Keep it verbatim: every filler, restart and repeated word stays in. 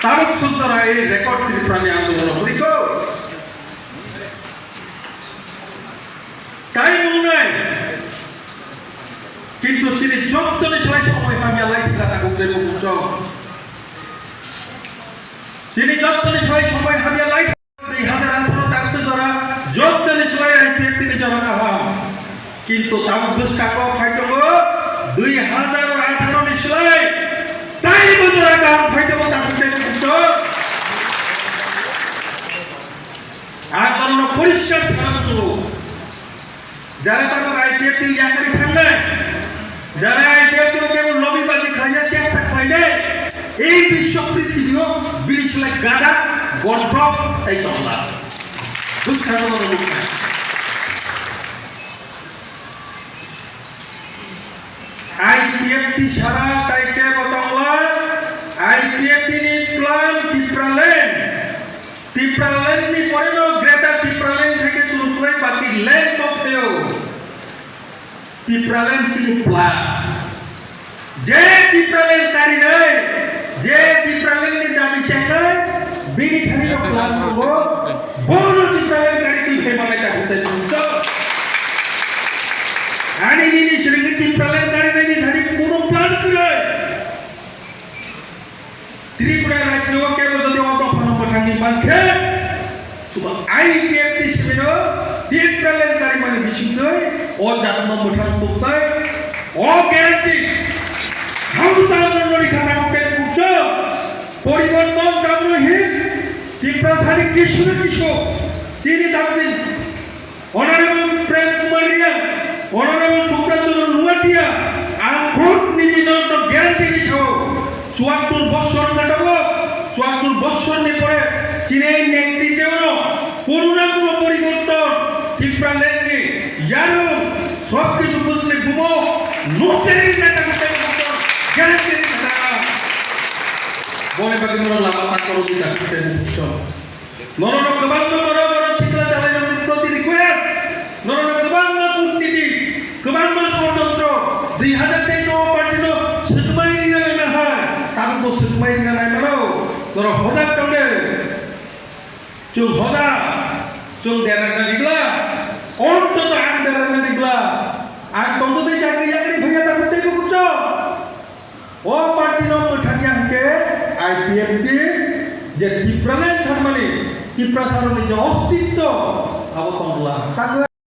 Tabuk sujora ei record Tripura ni andolon no puriko. Kai mungnai. Kintu chini jottoni slai somoi hamya lai thika tabuk de bukung chong. Chini jottoni slai somoi hamya lai. Dui hazar atharo takse jora jottoni slai I P F T ni jora kaham. Kintu tabuk bwskango phai tongo dui hazar atharo ni slai taibo jora kaham phai tongo tabuk de bukung chong. Ang bono poriskar sana tongo. Jara tabuk I P F T yakarwi thangnai, jara I P F T o kebo lobby bazi khlaina chesta khlainai, ei biswa prithibio bini slai gada, gonthok tei tongla. Bwskango bono nuknai. I P F T sara tai kebo tongla, I P F T ni plan Tipraland. Tipraland ni pore no Greater Tipraland theke churu khlai baki land kok theo. Tipraland chini plan. Je Tipraland karinai, je Tipraland ni dabi chengnai, bini thani no plan tongo. Bono Tipraland kari twi phai malai ta hutai tongcho. Ani nini sringi Tipraland karinai ni thani kuno plan kwrwi. Tripura rajyo o kebo jodi o dophano mwthangwi mankhe, suba I P F T sibino Tipraland karimani bisingtwi o jatno mwthang tubunai, o guarantee. Hausa no nori khata kok khe kukso, poriborton kamno hin, Tiprasani kishu na kishu, chini damni Honorable Prem Kumar Reang, Honorable Subrat Chandra Noatia, ang khud niji nokno guarantee ni sao, chuattur bossor wngkha tabuk, chuattur bossor ni pore chini ei netrite ono kono na kono poriborton, Tipraland ni yarung, sob kichu bwsni bumo nukjagwi nai tabuk tabuk guarantee ni kha. Boni bagwi norok lama ta koro di tabuk tabuk. Norokno kwbangma borok borok sikla chalairokni proti request, norokno kwbangma kutniti, kwbangma sorojontro, dui hazar teis o party no swkmai rina naina hai, tabukbo swkmai rina naimano, norok hojak tongde. Chwng hojak, chwng derarna rigla, ontoto ang derarna rigla, ang tongtotwi chakri yakri phaiya tabuk teibo kuchuk. O party no mwthangya hwnkhe I P F T je Tipraland sanmani, Tiprasarokni je ostitto abo tongla. Tangwi